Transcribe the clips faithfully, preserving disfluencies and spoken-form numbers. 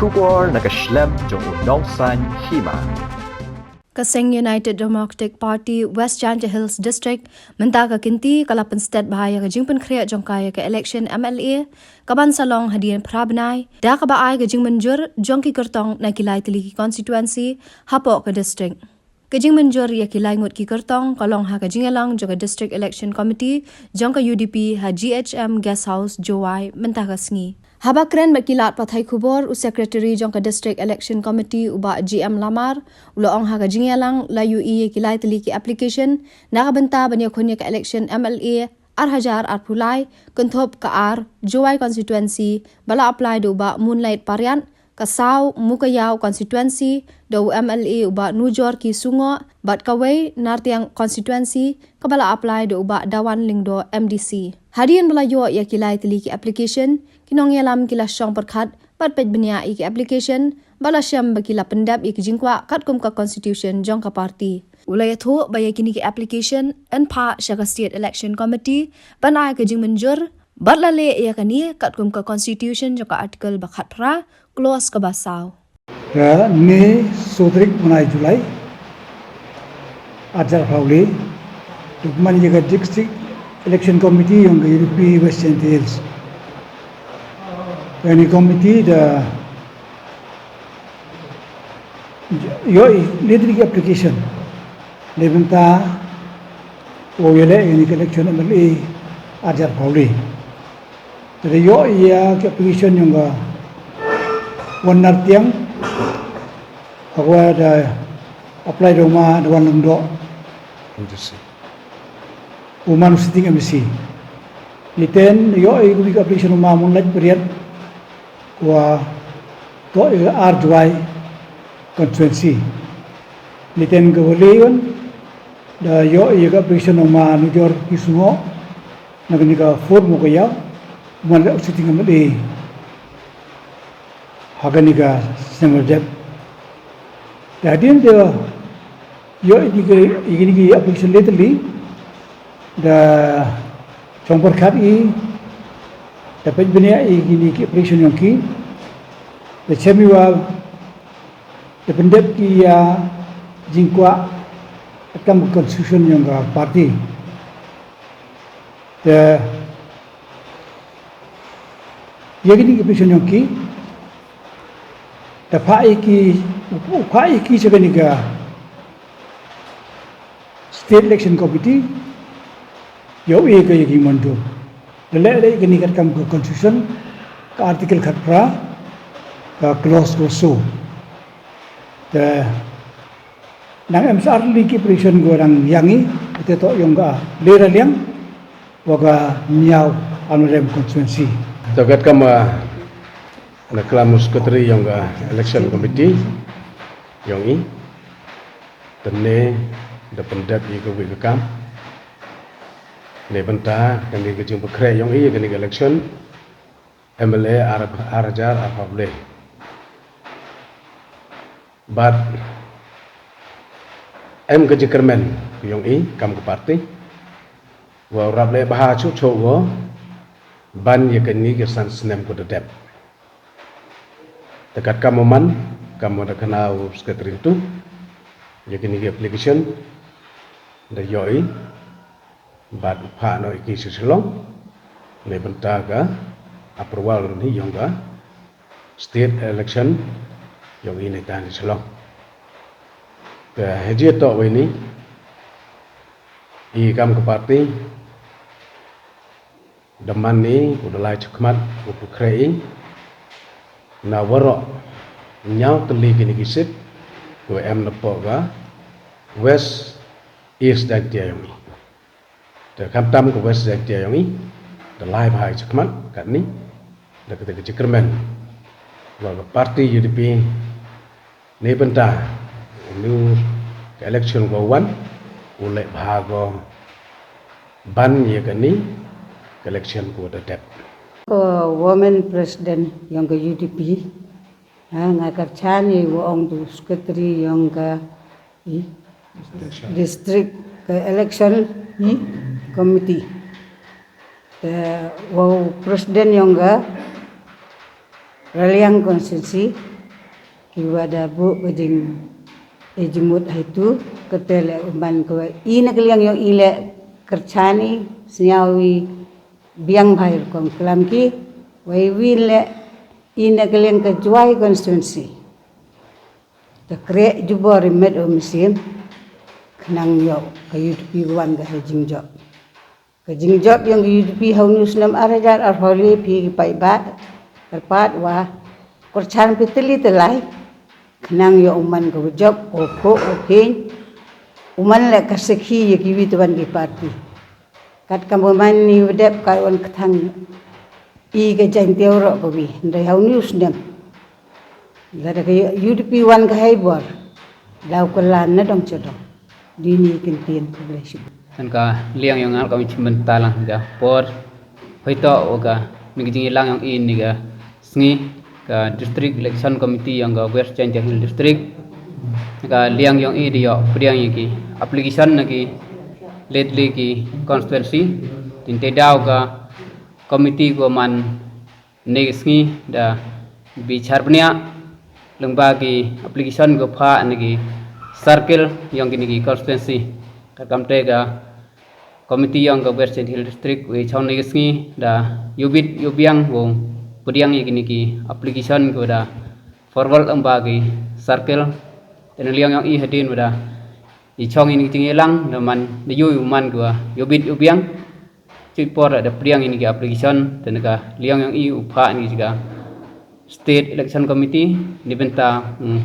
Khubor na ka shlem jong u nongsan hima. Ka seng United Democratic Party West Jaintia Hills District mynta ka kynti ka la pynstet bha ïa ka jingpynkhreh jong ka ïa ka election M L A kaban sa long hadien phra bnai da kaba ai ka jingmynjur jong ki kyrtong na ki lai tylli ki constituency hapoh ka district. Ka jingmynjur ïa ki lai ngut ki kyrtong ka long ha ka jingïalang jong ka District Election Committee jong ka U D P ha G H M Guest House Jowai mynta ka sngi. Haba kren bad ki lad pathai khubor, u Secretary jong ka District Election Committee u Bah G M Lamar u la ong ha ka jingïalang la ïohi ïa ki lai tylli ki application na ka bynta ban ïakhun ïa ka election M L A ar hajar arphew lai, kynthup ka ar, Jowai constituency, ba la apply da u Bah Moonlight Pariat, ka saw, Mukaïaw constituency, da u M L A u Bah Nujor Ki Sungoh, bad kawei, Nartiang constituency, kaba la apply da u Bah Dawan Lyngdoh M D C. Hadien ba la ïoh ïa ki lai tylli ki application, ki nongïalam ki la shong pyrkhat bad peit bniah ïa ki application, bad la shem ba ki la pyndep ïa ki jingkwah katkum ka constitution jong ka party. U la ïathuh ba ïa kine ki application yn phah sha ka State Election Committee ban ai ka jingmynjur, bad la leh ïa kane katkum ka constitution jong ka article ba khatphra, clause kaba saw. Ka ne sodrik bnai July arhajar arphew lai, duk man ïa ka District Election Committee yong ka U D P West Jaintia Hills. Ka ne committee da ïohi leit ki application na bynta wow ïaleh ïa ka election M L A arhajar arphew lai. Te da ïohi ïa ki application yong ka Wan Nartiang, ha kaba da apply da u ma Dawan Lyngdoh, M D C, u man u sitting M D C. Niten ïohi ïa ki application u ma Moonlight Pariat, kaba toh ïa ka ar Jowai constituency. Niten kaba lai wan da ïohi ïa ka application u ma Nujor Ki Sungoh, na kane ka four Mukaïaw, u man u sitting M L A ha kane ka snem ba dep. Te hadien da ïohi ïa kine ki application lai tylli, da shong pyrkhat i, da peit bniah ïa kine ki application yong ki, da shem i wa da pyndep ki ïa jingkwah katkam ka constitution yong ka party. Te ïa kine ki application yong ki, da phah ïa ki, u phah ïa ki sha kane ka State Election Committee, ïohi ka ïa ki mynjur. Da leh leh kane katkam ka constitution, ka article khatphra, ka clause kaba saw. Te nang em sar lei ki application kaba dang ïa ngi, te toh yong ka Leira Liang wa ka Miaw Armyrem constituency. Te katkam, ah, na klam u secretary yong ka election committee yong i, te ne da pyndep ïa kawei ka kam na bynta kane ka jingpynkhreh yong i ïa kane ka election M L A ar, arhajar arphew lai. Bad em ka jingkyrmen yong i kam ka party, wow rap leh bha shuh shuh wow ban ïa kane ka san snem kaba da dep. Te katkam u man, kam u da khana u secretary tu, ïa kine ki application da ïohi bad phah noh ïa ki sha Shillong na bynta ka approval ni yong ka State Election yong i na tang Shillong. Te ha jia toh wei ni i kam ka party da man ni u da lai chakhmat u pynkhreh i na waroh hynñiew tylli kine ki seat kiwa em na poh ka West East Jaintia yong i. Te khamtam ka West Jaintia yong i da lai bha i chakhmat katni da kata ka jingkyrmen wa ka party U D P na bynta u new ka election ka wan u leh bha ko ban ïa kani ka election ko da dep. Ko women president yong ka U D P, ha, nga kyrchan ïa u ong tu secretary yong ka, i, district ka election, i, committee. Te u president yong ka Raliang constituency, ki wa da buh ka jing, e jingmut haitu, kate le u man ka wa i na ka liang yong i le kyrchan i, sniaw i biang bha i rukom klam ki, wa i win le i na ka liang ka Jwai constituency. Ta kreh jubor i met u mynsiem, khnang yoh ka U D P wan ka ha jingjop. Ka jingjop yong ka U D P ha u snem ar hajar arphew le phi ki paidbah, kyrpad wa kyrchan phi tylli tyllai, khnang yoh u man ka wa jop, u phuh, u phin, u man le ka sakhi ya ki wi twan ki party. Kat kam wa man ni wa dep kat wan kthang i ka Jaintia roh ka wi, ndai ha u snem. Lada ka U D P wan ka hei bor, daw ka lan na dong chadong. Di ni kin tien publish. Tan ka liang yong ngal ka mi chim bynta lang ka por. Hoi to o ka, ni ka jingyalang yong i ni ka sngi, ka District Election Committee yong ka West Jaintia Hills District. Ka liang yong i di yoh pdiang i ki application na ki lately ki constituency. Tin te daw ka committee ko man ne ka sngi da bi char bniah lyngba ki application ko pha ne ki circle yong ki ne ki constituency. Ka kam te ka committee yong ka West Jaintia Hills District wi chong ne ka sngi da yubit yubiang wo pdiang ye ki ne ki application ko da forward lyngba ki circle. Te ne liang yong i hadin wa da i chong i ne ki ting i lang da man da yu man ko yubit yubiang. Chuh i por da pdiang ini ki application, te ne ka liang yong i u pha ini ki ka State Election Committee, ni bynta, mm,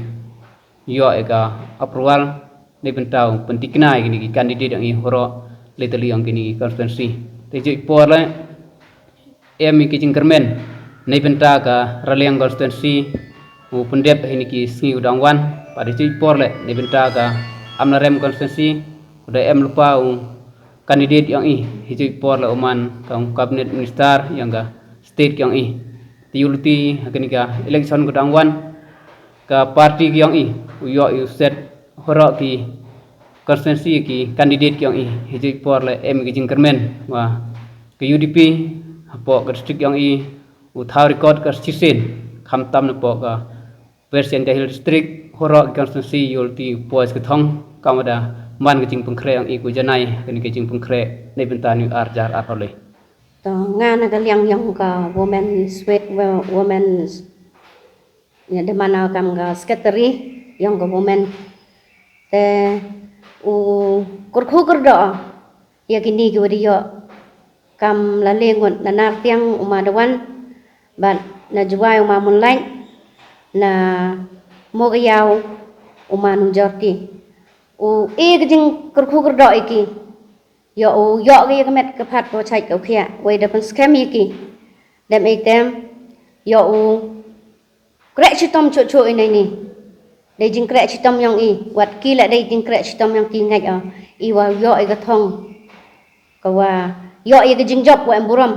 yoh i ka approval, ni bynta u pyntikna ini ki candidate yong i horo, le te liang ini ki constituency. Te chuh i por le, em i ki jingkyrmen, ni bynta ka Raliang constituency, u pyndep ini ki sngi u dang wan, pat chuh i por le, ni bynta ka Amlarem constituency, u da em lypa u candidate yong i, hi chuh i por le u man ka cabinet minister yong ka state yong i. Te yu lynti ha kani ka election ko dang wan ka party yong i, u yoh i u set horo ki constituency ki candidate yong i, hi chuh i por le em ki jingkyrmen wa ka U D P hapoh ka district yong i, u thaw record ka shisien, khamtam napoh ka West Jaintia Hills District, horo ki constituency yu lynti u poi ka thong, kam wa da man ka jingpynkhreh yong i ko janai, kani ka jingpynkhreh, ni bynta ni ar jar ar hole. To nga na ka liang yong ka women sweat, wo-, women, ya, da man kam ka secretary yong ka women. Te u kyrkhu kyrdoh ya kini ki wa da yoh kam la le ngut na Nartiang u ma Dawan, bad na Jwai u ma Moonlight, na Mogayaw u ma Nujorti. U e ka jingkyrkhu kyrdoh ya ki. Yoh u yoh ka ya ka met ka phat ka chait ka u khiah, wei da pynskhem ya ki. Dem ei tem, yoh u kreh chitom chuh chuh i nei ni. Dei jingkreh chitom yong i, wat ki la dei jingkreh chitom yong ki ngait o. I wa yoh i ka thong. Ka wa yoh i ka jingjop wa em burom.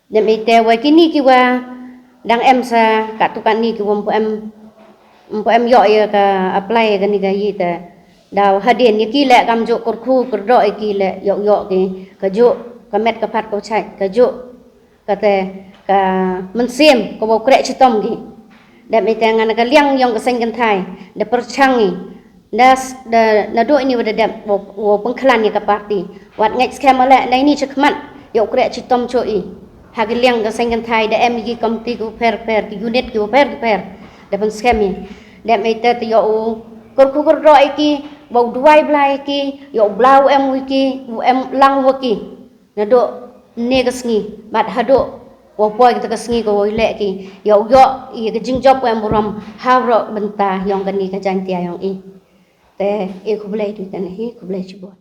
Dem i te wa kini ki wa dang em sa ka tu ka ni ki wa mpu em, mpu em yoh i ka apply ka ni ka yi te. Daw hadien ya ki le kam juh kyrkhu kyrdoh i ki le yoh yoh ki ka juh ka met ka phat ka chait ka juh. Kate ka mynsiem ka wa kreh chitom ki. Dem i te nga na ka liang yong ka seng kynthai da pyrchang i. Da s-, da, na do ini wa da dep wa, wa pynkhlan ya ka party. Wat ngait skhem ale, na ini chakhmat yoh kreh chitom chuh i. Ha ka liang ka seng kynthai da em i ki komiti ko pher pher, ki unit ki wa pher pher. Da pynskhem i. Dem i te te yoh u kyrkhu kyrdoh i ki, wa u duwai bla i ki, yoh u bla u em wi ki, u em lang wa ki. Naduh ne ka sngi, bad haduh wa poi kita ka sngi ka wa i leh ki, yoh, yoh i ka jingjop wa em burom, ha u roh bynta yong kani ka Jaintia yong i. Te, e khublei tu tane hi, khublei chibun.